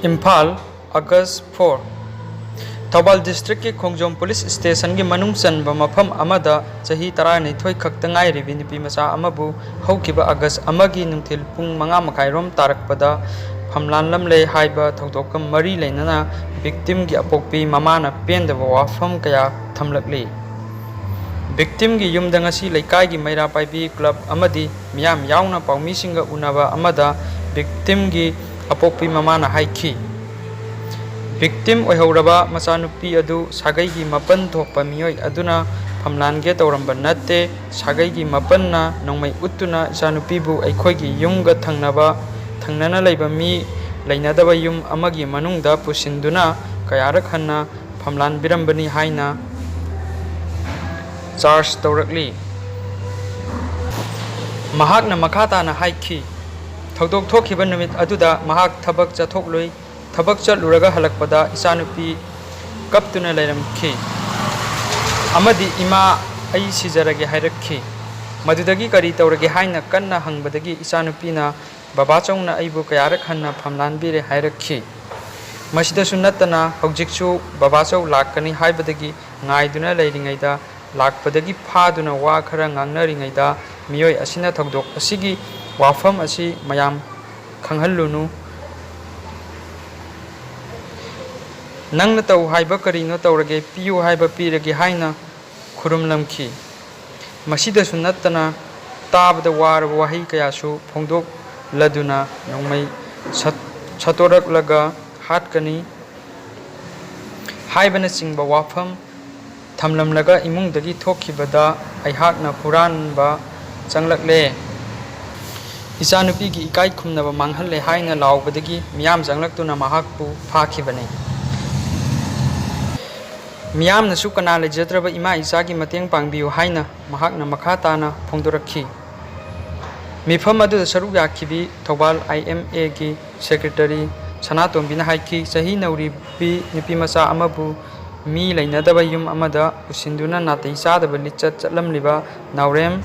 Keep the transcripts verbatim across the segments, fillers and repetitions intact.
Imphal, August four꯫ Thoubal district ꯀꯤ ꯈꯣꯡꯖꯣꯝ police station ꯒꯤ ꯃꯅꯨꯡ ꯆꯟꯕ ꯃꯐꯝ ꯑꯃꯗ ꯆꯍꯤ ꯇꯔꯥꯅꯤꯊꯣꯏ ꯈꯛꯇ ꯉꯥꯏꯔꯤꯕꯤ ꯅꯨꯄꯤ ꯃꯆꯥ ꯑꯃꯕꯨ ꯍꯧꯈꯤꯕ August ꯑꯃꯒꯤ ꯅꯨꯡꯊꯤꯜ ꯄꯨꯡ ꯃꯉꯥ ꯃꯈꯥꯏꯔꯣꯝ ꯇꯥꯔꯛꯄꯗ ꯐꯝꯂꯥꯟꯂꯝꯂꯦ ꯍꯥꯏꯕ ꯊꯧꯗꯣꯛꯀ ꯃꯔꯤ ꯂꯩꯅꯅ victim ꯒꯤ ꯑꯄꯣꯛꯄꯤ ꯃꯃꯥꯅ ꯄꯦꯟꯗꯕ ꯋꯥꯐꯝ ꯀꯌꯥ ꯊꯝꯂꯛꯂꯤ꯫ Victim ꯒꯤ ꯌꯨꯝꯗ ꯉꯁꯤ ꯂꯩꯀꯥꯏꯒꯤ ꯃꯩꯔꯥ ꯄꯥꯏꯕꯤ club ꯑꯃꯗꯤ ꯃꯤꯌꯥꯝ ꯌꯥꯎꯅ ꯄꯥꯎꯃꯤꯁꯤꯡꯒ ꯎꯅꯕ ꯑꯃꯗ victim ꯒꯤ ꯑꯄꯣꯛꯄꯤ ꯃꯃꯥꯅ ꯍꯥꯏꯈꯤ, victim ꯑꯣꯏꯍꯧꯔꯕ ꯃꯆꯥꯅꯨꯄꯤ ꯑꯗꯨ ꯁꯥꯒꯩꯒꯤ ꯃꯄꯟ ꯊꯣꯛꯄ ꯃꯤꯑꯣꯏ ꯑꯗꯨꯅ ꯐꯝꯂꯥꯟꯒꯦ ꯇꯧꯔꯝꯕ ꯅꯠꯇꯦ꯫ ꯁꯥꯒꯩꯒꯤ ꯃꯄꯟꯅ ꯅꯣꯡꯃꯩ ꯎꯠꯇꯨꯅ ꯏꯆꯥꯅꯨꯄꯤꯕꯨ ꯑꯩꯈꯣꯏꯒꯤ ꯌꯨꯝꯒ ꯊꯪꯅꯕ, ꯊꯪꯅꯅ ꯂꯩꯕ ꯃꯤ ꯂꯩꯅꯗꯕ ꯌꯨꯝ ꯑꯃꯒꯤ ꯃꯅꯨꯡꯗ ꯄꯨꯁꯤꯟꯗꯨꯅ ꯀꯌꯥꯔꯛ ꯍꯟꯅ ꯐꯝꯂꯥꯟꯕꯤꯔꯝꯕꯅꯤ ꯍꯥꯏꯅ charge ꯇꯧꯔꯛꯂꯤ꯫ ꯃꯍꯥꯛꯅ ꯃꯈꯥ ꯇꯥꯅ ꯍꯥꯏꯈꯤ, ꯊꯧꯗꯣꯛ ꯊꯣꯛꯈꯤꯕ ꯅꯨꯃꯤꯠ ꯑꯗꯨꯗ ꯃꯍꯥꯛ ꯊꯕꯛ ꯆꯠꯊꯣꯛꯂꯨꯏ꯫ ꯊꯕꯛ ꯆꯠꯂꯨꯔꯒ ꯍꯜꯂꯛꯄꯗ ꯏꯆꯥꯅꯨꯄꯤ ꯀꯞꯇꯨꯅ ꯂꯩꯔꯝꯈꯤ ꯑꯃꯗꯤ "ꯏꯃꯥ, ꯑꯩ ꯁꯤꯖꯔꯒꯦ" ꯍꯥꯏꯔꯛꯈꯤ꯫ ꯃꯗꯨꯗꯒꯤ ꯀꯔꯤ ꯇꯧꯔꯒꯦ ꯍꯥꯏꯅ ꯀꯟꯅ ꯍꯪꯕꯗꯒꯤ ꯏꯆꯥꯅꯨꯄꯤꯅ "ꯕꯕꯥꯆꯧꯅ ꯑꯩꯕꯨ ꯀꯌꯥꯔꯛ ꯍꯟꯅ ꯐꯝꯂꯥꯟꯕꯤꯔꯦ" ꯍꯥꯏꯔꯛꯈꯤ꯫ ꯃꯁꯤꯗꯁꯨ ꯅꯠꯇꯅ ꯍꯧꯖꯤꯛꯁꯨ ꯕꯕꯥꯆꯧ ꯂꯥꯛꯀꯅꯤ ꯍꯥꯏꯕꯗꯒꯤ ꯉꯥꯏꯗꯨꯅ ꯂꯩꯔꯤꯉꯩꯗ ꯂꯥꯛꯄꯗꯒꯤ ꯐꯥꯗꯨꯅ ꯋꯥ ꯈꯔ ꯉꯥꯡꯅꯔꯤꯉꯩꯗ ꯃꯤꯑꯣꯏ ꯑꯁꯤꯅ ꯊꯧꯗꯣꯛ ꯑꯁꯤꯒꯤ ꯋꯥꯐꯝ ꯑꯁꯤ ꯃꯌꯥꯝ ꯈꯪꯍꯜꯂꯨꯅꯨ, ꯅꯪꯅ ꯇꯧ ꯍꯥꯏꯕ ꯀꯔꯤꯅꯣ ꯇꯧꯔꯒꯦ, ꯄꯤꯌꯨ ꯍꯥꯏꯕ ꯄꯤꯔꯒꯦ ꯍꯥꯏꯅ ꯈꯨꯔꯨꯝꯂꯝꯈꯤ꯫ ꯃꯁꯤꯗꯁꯨ ꯅꯠꯇꯅ ꯇꯥꯕꯗ ꯋꯥꯔꯕ ꯋꯥꯍꯩ ꯀꯌꯥꯁꯨ ꯐꯣꯡꯗꯣꯛꯂꯗꯨꯅ ꯅꯣꯡꯃꯩ ꯁꯠ-, ꯁꯠꯇꯣꯔꯛꯂꯒ ꯍꯥꯠꯀꯅꯤ ꯍꯥꯏꯕꯅꯆꯤꯡꯕ ꯋꯥꯐꯝ ꯊꯝꯂꯝꯂꯒ ꯏꯃꯨꯡꯗꯒꯤ ꯊꯣꯛꯈꯤꯕꯗ ꯑꯩꯍꯥꯛꯅ ꯍꯨꯔꯥꯟꯕ ꯆꯪꯂꯛꯂꯦ꯫ ꯏꯆꯥꯅꯨꯄꯤꯒꯤ ꯏꯀꯥꯏ ꯈꯨꯝꯅꯕ ꯃꯥꯡꯍꯜꯂꯦ ꯍꯥꯏꯅ ꯂꯥꯎꯕꯗꯒꯤ ꯃꯤꯌꯥꯝ ꯆꯪꯂꯛꯇꯨꯅ ꯃꯍꯥꯛꯄꯨ ꯐꯥꯈꯤꯕꯅꯤ꯫ ꯃꯤꯌꯥꯝꯅꯁꯨ ꯀꯅꯥ ꯂꯩꯖꯗ꯭ꯔꯕ ꯏꯃꯥ ꯏꯆꯥꯒꯤ ꯃꯇꯦꯡ ꯄꯥꯡꯕꯤꯌꯨ ꯍꯥꯏꯅ ꯃꯍꯥꯛꯅ ꯃꯈꯥ ꯇꯥꯅ ꯐꯣꯡꯗꯣꯔꯛꯈꯤ꯫ ꯃꯤꯐꯝ ꯑꯗꯨꯗ ꯁꯔꯨꯛ ꯌꯥꯈꯤꯕꯤ ꯊꯧꯕꯥꯜ I M A ꯒꯤ secretary ꯁꯅꯥꯇꯣꯝꯕꯤꯅ ꯍꯥꯏꯈꯤ, ꯆꯍꯤ ꯅꯧꯔꯤꯕꯤ ꯅꯨꯄꯤꯃꯆꯥ ꯑꯃꯕꯨ ꯃꯤ ꯂꯩꯅꯗꯕ ꯌꯨꯝ ꯑꯃꯗ ꯄꯨꯁꯤꯟꯗꯨꯅ ꯅꯥꯇꯩ ꯆꯥꯗꯕ ꯂꯤꯆꯠ ꯆꯠꯂꯝꯂꯤꯕ ꯅꯥꯎꯔꯦꯝ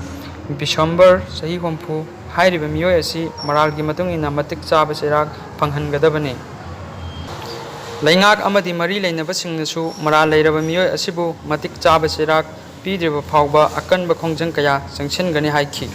ꯕꯤꯁꯝꯕꯔ, ꯆꯍꯤ ꯍꯨꯝꯐꯨ, ꯍꯥꯏꯔꯤꯕ ꯃꯤꯑꯣꯏ ꯑꯁꯤ ꯃꯔꯥꯜꯒꯤ ꯃꯇꯨꯡ ꯏꯟꯅ ꯃꯇꯤꯛ ꯆꯥꯕ ꯆꯩꯔꯥꯛ ꯐꯪꯍꯟꯒꯗꯕꯅꯤ꯫ ꯂꯩꯉꯥꯛ ꯑꯃꯗꯤ ꯃꯔꯤ ꯂꯩꯅꯕꯁꯤꯡꯅꯁꯨ ꯃꯔꯥꯜ ꯂꯩꯔꯕ ꯃꯤꯑꯣꯏ ꯑꯁꯤꯕꯨ ꯃꯇꯤꯛ ꯆꯥꯕ ꯆꯩꯔꯥꯛ ꯄꯤꯗ꯭ꯔꯤꯕ ꯐꯥꯎꯕ ꯑꯀꯟꯕ ꯈꯣꯡꯖꯪ ꯀꯌꯥ ꯆꯪꯁꯤꯟꯒꯅꯤ ꯍꯥꯏꯈꯤ꯫